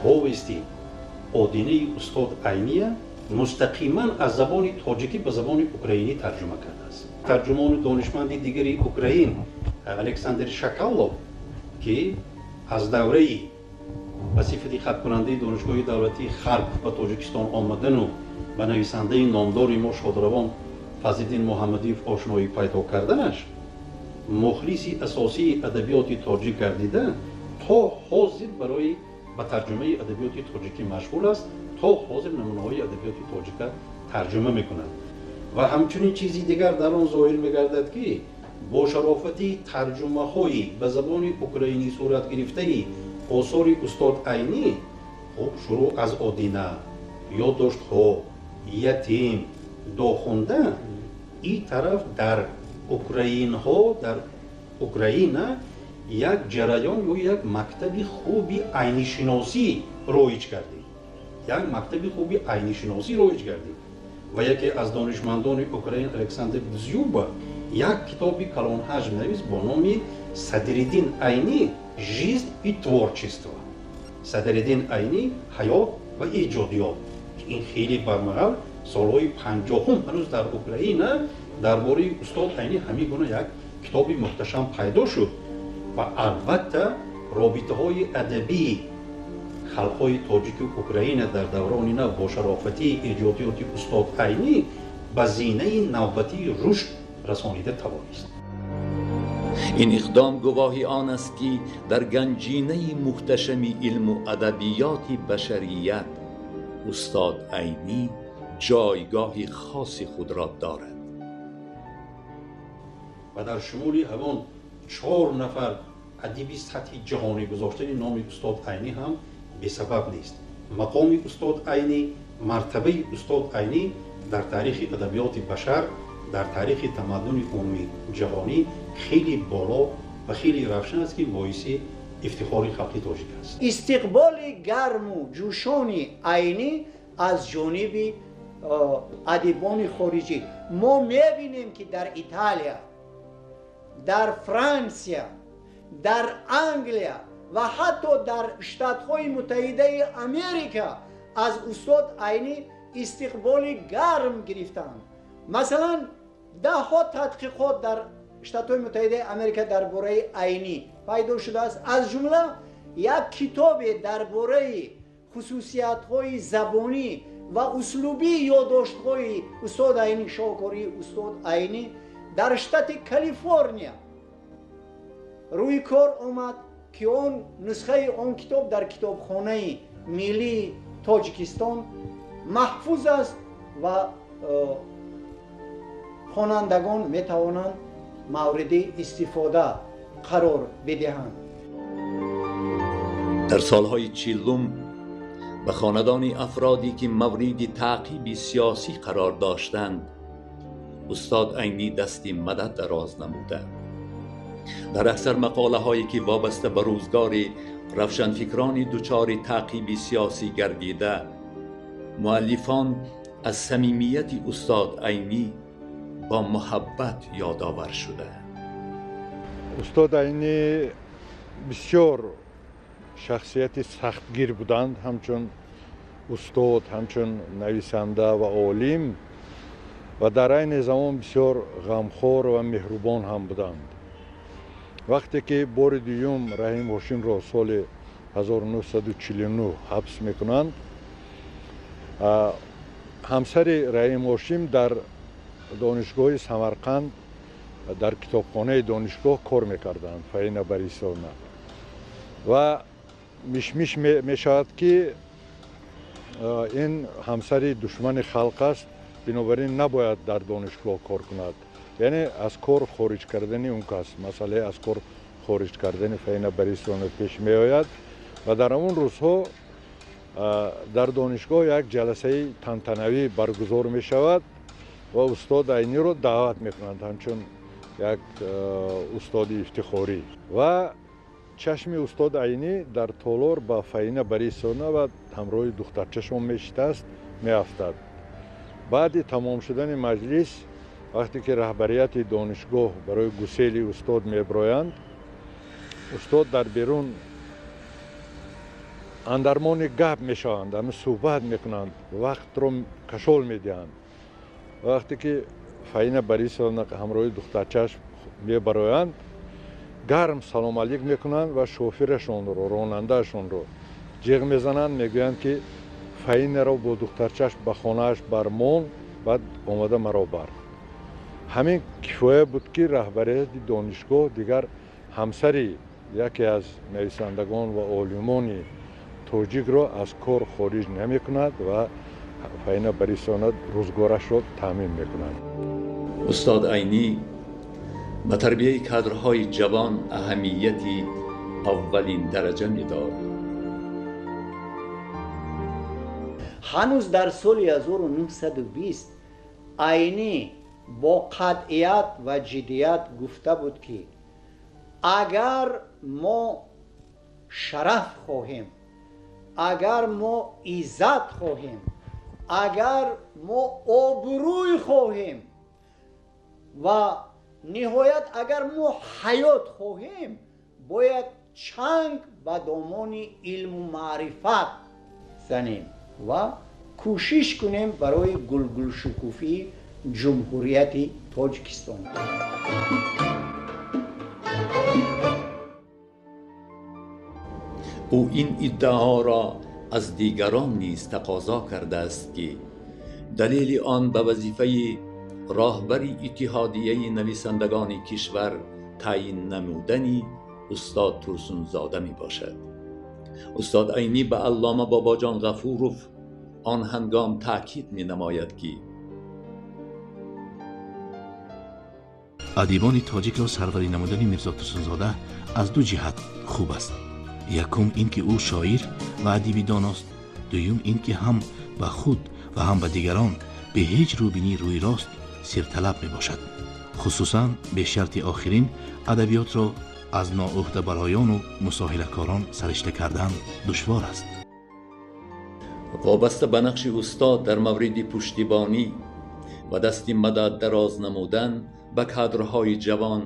повести «Одинаи» устод Айния мустақиман аз забони тоҷикӣ ба забони украинӣ тарҷума кардааст. Тарҷумони донишманди дигари украин, Александр Шакалов, ки аз давраи ба сифати хаткунандаи Донишгоҳи давлатии Харков ба Тоҷикистон омадану ба нависандаи номдори мо шодравон Фазлиддин Муҳаммадиев ошноӣ пайдо карданаш, мухлиси асосии адабиёти тоҷик гардида, то ҳозир барои ба тарҷумаи адабиёти тоҷикӣ машғул аст, то ҳозир намунаҳои адабиёти тоҷика тарҷума мекунад. Ва ҳамчунин чизи дигар дар он зоҳир мегардад, ки бо шарофати тарҷумаҳои ба забони украинӣ сурат гирифтаи осори устод Айнӣ, хуб, шурӯъ аз «Одина», «Ёддоштҳо», «Ятим», «Дохунда», ин тараф дар украинҳо, дар Украина як ҷараён ё як мактаби хуби айнишиносӣ роиҷ гардид, як мактаби хуби айнишиносӣ роиҷ гардид. Ва яке аз донишмандони украин, Александр Дзюба, як китоби калонҳаҷм навист бо номи «Садриддин Айнӣ: жизнь и творчество», Садриддин Айнӣ: ҳаёт ва эҷодиёт. Ин хеле бармаҳал солҳои 50-ум ҳанӯз дар Украина дар бораи устод Айнӣ ҳамин гуна як китоби муҳташам пайдо шуд. Ва албатта робитаҳои адабии халқҳои тоҷику Украина дар даврони нав бо шарофатии эҷодиёти устод Айнӣ ба зинаи навбатии рушд расонида тавонист. Ин иқдом гувоҳи он аст, ки дар ганҷинаи муҳташами илму адабиёти башарият устод Айнӣ ҷойгоҳи хоси худро дорад. Ва дар шумули ҳамон чор нафар адиби сатҳи ҷаҳонӣ гузоштани номи устод Айнӣ ҳам бесабаб нест. Мақоми устод Айнӣ, мартабаи устод Айнӣ дар таърихи адабиёти башар, дар таърихи тамаддуни умумии ҷаҳонӣ хеле боло ва хеле равшан аст, ки боиси ифтихори халқи тоҷик аст. Истиқболи гарму ҷӯшони Айнӣ аз ҷониби адибони хориҷӣ мо мебинем, ки дар Италия, дар Франсия, дар Англия ва ҳатто дар Штатҳои Муттаҳидаи Америка аз устод Айнӣ истиқболи гарм гирифтанд. Масалан, даҳҳо тадқиқот дар Штатҳои Муттаҳидаи Америка дар бораи Айнӣ пайдо шудааст, аз ҷумла як китобе дар бораи хусусиятҳои забонӣ ва услубии ёддоштҳои устод Айнӣ, шоҳкории устод Айнӣ, дар штати Калифорния рӯи кор омад, ки он нусхаи он китоб дар Китобхонаи миллии Тоҷикистон маҳфуз аст ва хонандагон метавонанд мавриди истифода қарор бидиҳанд. Дар солҳои 40-ум ба хонадони афроде ки мавриди таъқиби сиёсӣ қарор доштанд устод Айнӣ дасти мадад дароз намуда. Дар аксар мақолаҳое ки вобаста ба рӯзгори равшанфикрони дучори таъқиби сиёсӣ гардида, муаллифон аз самимияти устод Айнӣ бо муҳаббат ёдовар шуда. Устод Айнӣ бисёр шахсияти сахтгир буданд, ҳамчун устод, ҳамчун нависанда ва олим, ва дар айни замон бисёр ғамхор ва меҳрубон ҳам буданд. Вақте ки бори дуюм Раҳим Ҳошимро соли 1949 ҳабс мекунанд, ҳамсари Раҳим Ҳошим дар Донишгоҳи Самарқанд дар китобхонаи донишгоҳ кор мекарданд, Фаина Борисовна, ва мишмиш мешавад, ки ин ҳамсари душмани халқ аст, бинобар ин набояд дар донишгоҳ кор кунад, яъне аз кор хориҷ кардани он кас. Масъалаи аз кор хориҷ кардани Фаина Борисовна пеш меояд ва дар ҳамон рӯзҳо дар донишгоҳ як ҷаласаи тантанавӣ баргузор мешавад ва устод Айниро даъват мекунанд ҳамчун як устоди ифтихорӣ ва Чашми устод Айнӣ дар толор ба Фаина Борисовна ва ҳамроҳи духтарчашон мешитааст, меафтад. Баъди тамом шудани маҷлис, вақте ки раҳбарияти донишгоҳ барои гусели устод меброянд, устод дар берун андармони гап мешаванд, ами суҳбат мекунанд, вақтро кашол медиҳанд. Вақте ки Фаина Борисовна ҳамроҳи духтарчаш мебароянд, гарм салом алик мекунанд ва шофирашонро, ронандаашонро ҷиғ мезананд, мегӯянд ки Фаинаро бо духтарчаш ба хонааш бармон, баъд омада маро бар. Ҳамин кифоя буд, ки раҳбарияти донишгоҳ дигар ҳамсари яке аз нависандагон ва олимони тоҷикро аз кор хориҷ намекунад ва Фаина Борисовна рӯзгорашро таъмин мекунад. Устод Айнӣ ба тарбияи кадрҳои ҷавон аҳамияти аввалин дараҷа медод. Ҳанӯз дар соли 1920 Айнӣ бо қатъият ва ҷиддият гуфта буд, ки агар мо шараф хоҳем, агар мо иззат хоҳем, агар мо обрӯй хоҳем ва ниҳоят агар мо ҳаёт хоҳем, бояд чанг ба домони илму маърифат занем ва кӯшиш кунем барои гулгулшукуфии Ҷумҳурияти Тоҷикистон. Ӯ ин иддаоро аз дигарон низ тақозо кардааст, ки далели он ба вазифаи роҳбари Иттиҳодияи нависандагони кишвар таъйин намудани устод Турсунзода мебошад. Устод Айнӣ ба аллома Бобоҷон Ғафуров он ҳангом таъкид менамояд, ки адибони тоҷикро сарварӣ намудани Мирзо Турсунзода аз ду ҷиҳат хуб аст. Якум ин ки ӯ шоир ва адиби доност, дуюм ин ки ҳам ба худ ва ҳам ба дигарон бе ҳеҷ рӯбинӣ рӯи рост сирталаб мебошад. Хусусан бе шарти охирин адабиётро аз ноуҳдабароёну мусоҳилакорон саришта кардан душвор аст. Вобаста ба нақши устод дар мавриди пуштибонӣ ва дасти мадад дароз намудан ба кадрҳои ҷавон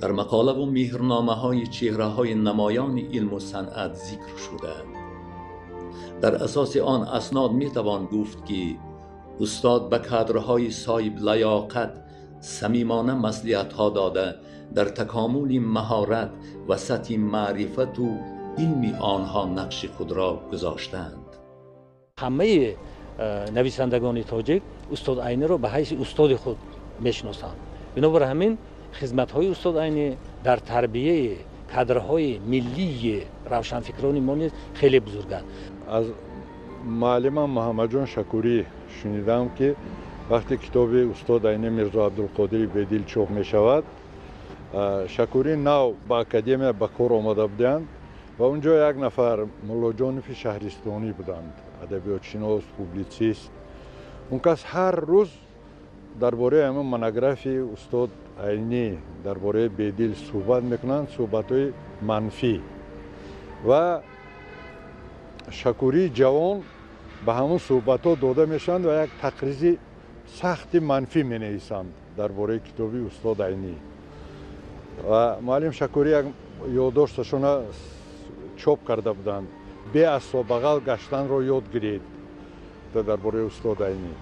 дар мақолаву меҳрномаҳои чеҳраҳои намоёни илму санъат зикр шудаанд. Дар асоси он аснод метавон гуфт, ки устод ба кадрҳои соҳиблаёқат самимона маслиҳатҳо дода, дар такомули маҳорат ва сатҳи маърифату илми онҳо нақши худро гузоштаанд. Ҳамаи нависандагони тоҷик устод Айниро ба ҳайси устоди худ мешиносанд. Бинобар ҳамин хизматҳои устод Айнӣ дар тарбияи кадрҳои миллии равшанфикрони мо низ хеле бузурганд. Аз муаллимам Муҳаммадҷон Шакурӣ шунидам, ки вақте китоби устод Айнӣ Мирзо Абдулқодири Бедил чоп мешавад, Шакурӣ нав ба академия ба кор омада буданд ва унҷо як нафар Муллоҷонови шаҳристонӣ буданд, адабиётшинос, публитсист. Он кас ҳар рӯз дар бораи ҳамин монографияи устод Айнӣ дар бораи Бедил суҳбат мекунанд, суҳбатҳои манфӣ. Ва Шакурии ҷавон ба ҳамон суҳбатҳо дода мешаванд ва як тақризи сахти манфӣ менависанд дар бораи китоби устод Айнӣ. Ва муаллим Шакурӣ як ёддошташона чоп карда буданд: беасобағал гаштанро ёд гиред дар бораи устод Айнӣ.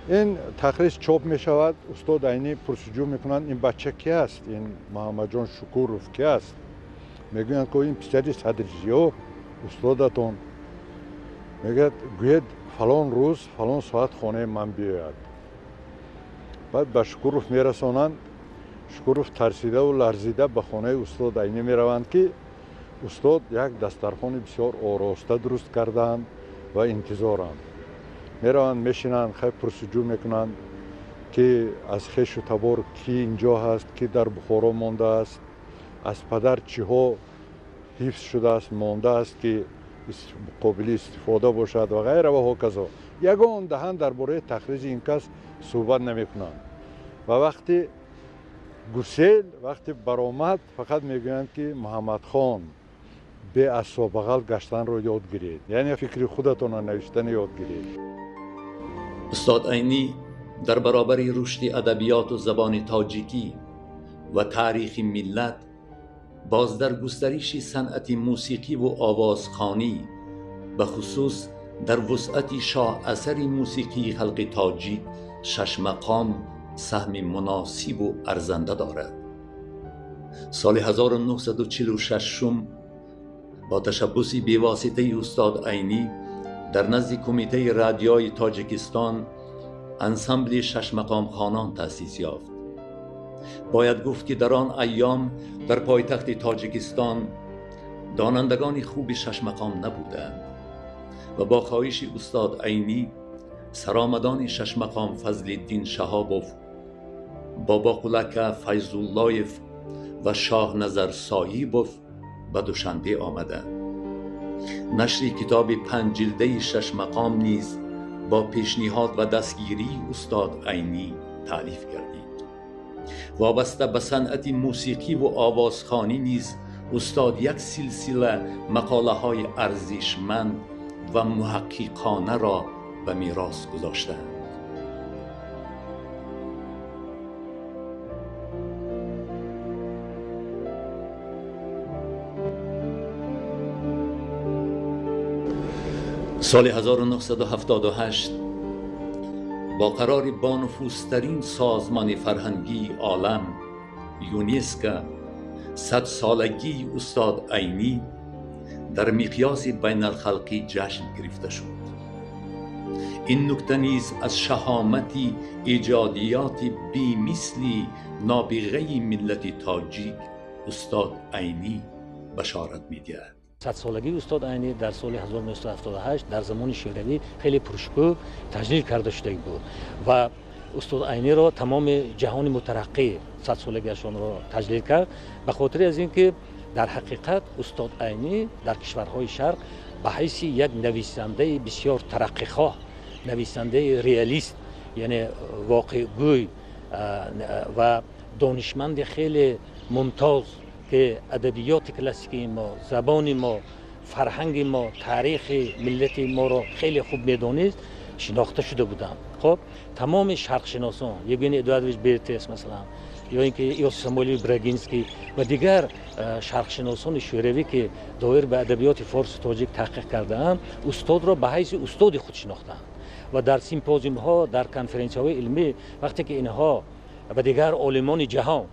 Ин тақриз чоп мешавад, устод Айнӣ пурсуҷӯ мекунанд: ин бача ки аст, ин Муҳаммадҷон Шукуров ки аст? Мегӯянд, ки ин писари Садризиё устодатон. Мегӯяд: гӯед фалон рӯз фалон соат хонаи ман биёяд. Баъд ба Шукуров мерасонанд. Шукуров тарсидаву ларзида ба хонаи устод Айнӣ мераванд, ки устод як дастархони бисёр ороста дуруст кардаанд ва интизоранд. Мераванд, мешинанд, хай пурсуҷӯ мекунанд, ки аз хешу табор ки инҷо ҳаст, ки дар Бухоро мондааст, аз падар чиҳо ҳифз шудааст, мондааст, ки қобили истифода бошад ва ғайра ва ҳоказо. Ягон даҳан дар бораи тақризи ин кас суҳбат намекунанд. Ва вақте Гусел вақте баромад, фақат мегӯянд, ки Муҳаммадхон, беасобағал гаштанро ёд гиред, яъне фикри худатонро навиштан ёд гиред. Устод Айнӣ дар баробари рушди адабиёту забони тоҷикӣ ва таърихи миллат, боз дар густариши санъати мусиқиву овозхонӣ, ба хусус дар вусъати шоҳасари мусиқии халқи тоҷик шашмақом саҳми муносибу арзанда дорад. Соли 1946 бо ташаббуси бевоситаи устод Айнӣ дар назди Кумитаи радиои Тоҷикистон ансамбли шашмақомхонон таъсис ёфт. Бояд гуфт, ки дар он айём дар пойтахти Тоҷикистон донандагони хуби шашмақом набуданд ва бо хоҳиши устод Айнӣ саромадони шашмақом Фазлиддин Шаҳобов, Бобоқулака Файзуллоев ва Шоҳназар Соҳибов ба Душанбе омаданд. Нашри китоби панҷ ҷилдаи шашмақом низ бо пешниҳод ва дастгирии устод Айнӣ таълиф гардид. Вобаста ба санъати мусиқиву овозхонӣ низ устод як силсила мақолаҳои арзишманд ва муҳаққиқонаро ба мерос гузоштаанд. Соли 1978 бо қарори бонуфузтарин созмони фарҳангии олам ЮНЕСКО садсолагии устод Айнӣ дар миқёси байналхалқӣ ҷашн гирифта шуд. Ин нукта низ аз шаҳомати эҷодиёти бемисли нобиғаи миллати тоҷик устод Айнӣ башорат медиҳад. Садсолагии устод Айнӣ дар соли 1978 дар замони Шӯравӣ хеле пуршукӯҳ таҷлил карда шуда буд ва устод Айниро тамоми ҷаҳони мутараққӣ садсолагиашонро таҷлил кард, ба хотири аз ин ки дар ҳақиқат устод Айнӣ дар кишварҳои Шарқ ба ҳайси як нависандаи бисёр тараққихоҳ, нависандаи реалист, яъне воқеъгӯй ва донишманди хеле мумтоз, ки адабиёти классикии мо, забони мо, фарҳанги мо, таърихи миллати моро хеле хуб медонист, шинохта шуда буданд. Хоб, тамоми шарқшиносон, Евгений Эдуардович Бертес масалан, ё ин ки Иосиф Самуилович Брагинский ва дигар шарқшиносони шӯравӣ, ки доир ба адабиёти форсу тоҷик таҳқиқ кардаанд, устодро ба ҳайси устоди худ шинохтаанд ва дар симпозиумҳо, дар конференсияҳои илмӣ, вақте ки инҳо ва дигар олимони ҷаҳон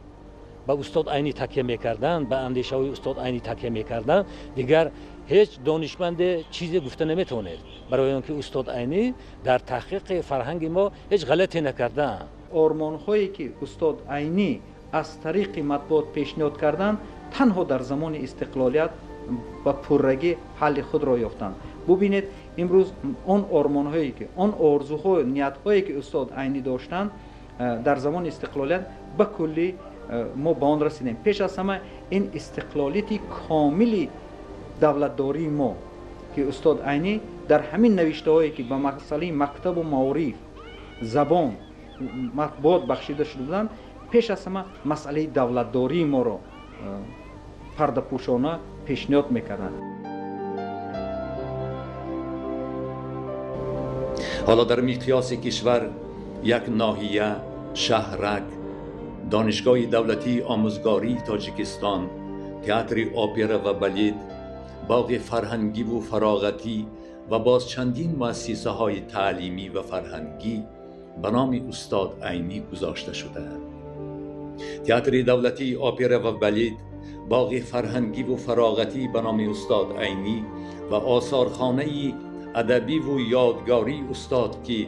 ба устод Айнӣ такя мекарданд, ба андешаҳои устод Айнӣ такя мекарданд, дигар ҳеҷ донишманде чизе гуфта наметавонед, барои он ки устод Айнӣ дар таҳқиқи фарҳанги мо ҳеҷ ғалате накардаанд. Ормонҳое ки устод Айнӣ аз тариқи матбуот пешниҳод карданд, танҳо дар замони истиқлолият ба пуррагӣ ҳалли худро ёфтанд. Бубинед, имрӯз он ормонҳое ки, он орзуҳо, ниятҳое ки устод Айнӣ доштанд, дар замони истиқлолият ба куллӣ мо ба он расидем. Пеш аз ҳама ин истиқлолияти комили давлатдории мо, ки устод Айнӣ дар ҳамин навиштаҳое ки ба масъалаи мактабу маориф, забон, матбуот бахшида шуда буданд, пеш аз ҳама масъалаи давлатдории моро пардапӯшона пешниҳод мекарданд. Ҳоло дар миқёси кишвар як ноҳия, шаҳрак, Донишгоҳи давлатии омӯзгории Тоҷикистон, театри опера ва балет, боғи фарҳангиву фароғатӣ ва боз чандин муассисаҳои таълимӣ ва фарҳангӣ ба номи устод Айнӣ гузошта шудаанд. Театри давлатии опера ва балет, боғи фарҳангиву фароғатӣ ба номи устод Айнӣ ва осорхонаи адабиву ёдгории устод, ки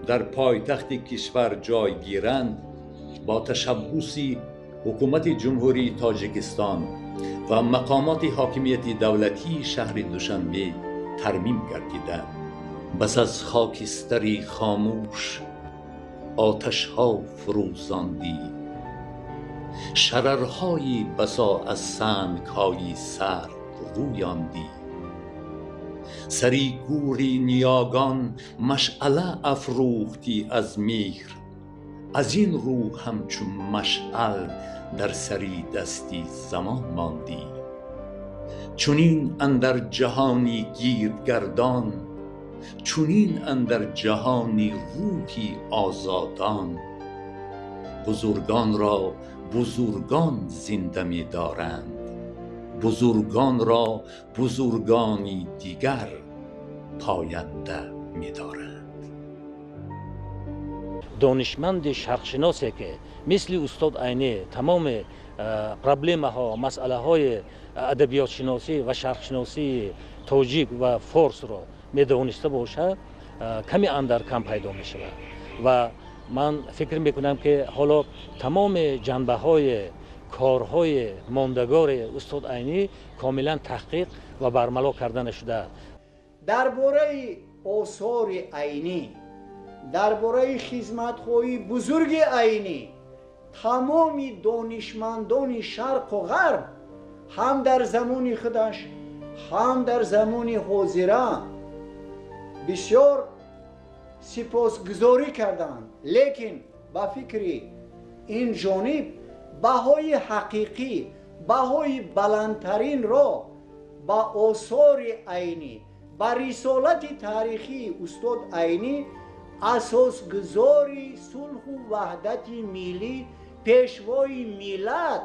дар пойтахти кишвар ҷой гиранд, бо ташаббуси ҳукумати Ҷумҳурии Тоҷикистон ва мақомоти ҳокимияти давлатии шаҳри Душанбе тармим гардиданд. Бас аз хокистари хомӯш оташҳо фурӯзондӣ, шарарҳои басо аз сангҳои сард рӯёндӣ, сари гӯри ниёгон машъала афрӯхтӣ аз меҳр, аз ин рӯ ҳамчун машъал дар сари дасти замон мондӣ. Чунин андар ҷаҳони гирдгардон, чунин андар ҷаҳони рӯҳи озодон, бузургонро бузургон зинда медоранд, бузургонро бузургони дигар поянда медоранд. Донишманди шарқшиносе, ки мисли устод Айнӣ тамоми проблемаҳо, масъалаҳои адабиётшиносӣ ва шарқшиносии тоҷик ва форсро медониста бошад, ками андар кам пайдо мешавад. Ва ман фикр мекунам, ки ҳоло тамоми ҷанбаҳои корҳои мондагори устод Айнӣ комилан таҳқиқ ва бармало карда нашудааст. Дар бораи осори Айнӣ, дар бораи хизматҳои бузурги Айнӣ тамоми донишмандони шарқу ғарб ҳам дар замони худаш, ҳам дар замони ҳозира бисёр сипосгузорӣ карданд. Лекин ба фикри ин ҷониб баҳои ҳақиқӣ, баҳои баландтаринро ба осори Айнӣ, ба рисолати таърихии устод Айнӣ, асосгузори сулҳу ваҳдати миллӣ, пешвои миллат,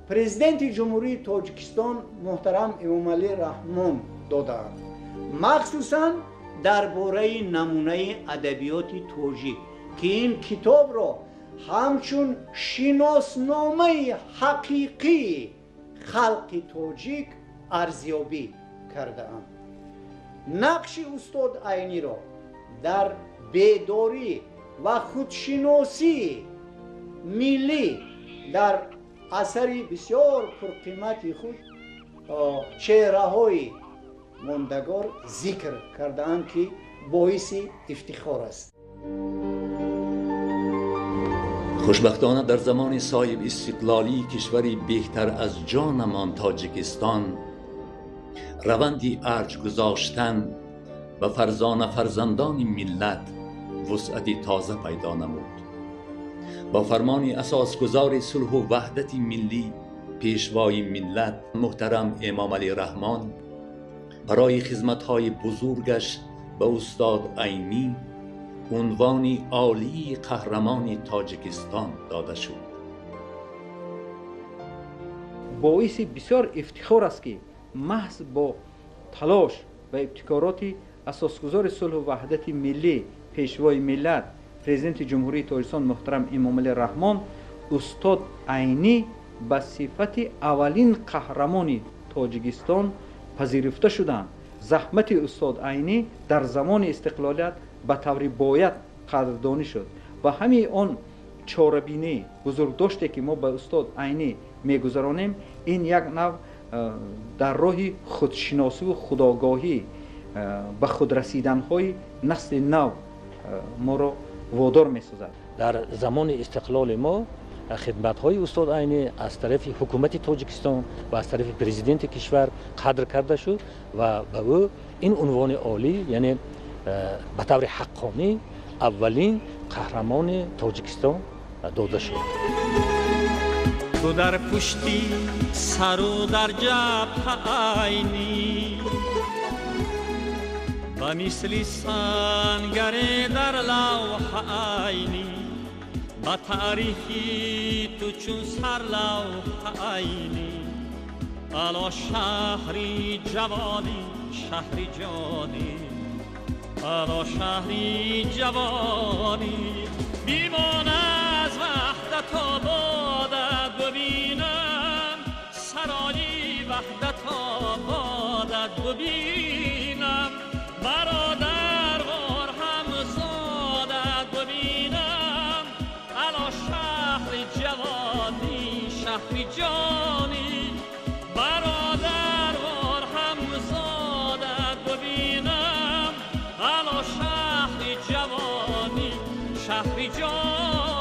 Президенти Ҷумҳурии Тоҷикистон муҳтарам Эмомалӣ Раҳмон додаанд, махсусан дар бораи намунаи адабиёти тоҷик, ки ин китобро ҳамчун шиносномаи ҳақиқии халқи тоҷик арзёбӣ кардаанд. Нақши устод Айниро дар бедорӣ ва худшиносии миллӣ дар асари бисёр пурқимати худ чеҳраҳои мондагор зикр кардаанд, ки боиси ифтихор аст. Хушбахтона, дар замони соҳиб истиқлолии кишвари беҳтар аз ҷонамон Тоҷикистон раванди арҷ гузоштан ба фарзона фарзандони миллат вусъати тоза пайдо намуд. Бо фармони асосгузори сулҳу ваҳдати миллӣ, пешвои миллат муҳтарам Эмомалӣ Раҳмон барои хизматҳои бузургаш ба устод Айнӣ унвони олии Қаҳрамони Тоҷикистон дода шуд. Боиси бисёр ифтихор аст, ки маҳз бо талош ва ибтикороти асосгузори сулҳу ваҳдати миллӣ, пешвои миллат, Президенти Ҷумҳурии Тоҷикистон муҳтарам Эмомалӣ Раҳмон устод Айнӣ ба сифати аввалин қаҳрамони Тоҷикистон пазируфта шуданд. Заҳмати устод Айнӣ дар замони истиқлолият ба таври бояд қадрдонӣ шуд ва ҳамин он чорабинӣ бузургдоште, ки мо ба устод Айнӣ мегузаронем, ин як нав дар роҳи худшиносиву худогоҳӣ, ба худрасиданҳои насли нав моро водор месозад. Дар замони истиқлоли мо хидматҳои устод Айнӣ аз тарафи ҳукумати Тоҷикистон ва аз тарафи президенти кишвар қадр карда шуд ва ба ӯ ин унвони олӣ, яъне ба таври ҳаққонӣ аввалин қаҳрамони Тоҷикистон дода шуд. Ту дар пушти сару дар ҷабҳа, Айнӣ, ба мисли сангаре дар лавҳа, Айнӣ, ба таърихи ту чун сарлавҳа, Айнӣ. Ало шаҳри ҷавонӣ, шаҳри ҷонӣ, ало шаҳри ҷавонӣ, бимон аз ваҳдат ободат бибинам, сарои ваҳдат ободат бибинам, бародарвор ҳамзодат бибинам. Ало шаҳри ҷавонӣ, шаҳри ҷонӣ, бародарвор ҳамзодат бибинам, ало шаҳри ҷавонӣ, шаҳри ҷонӣ.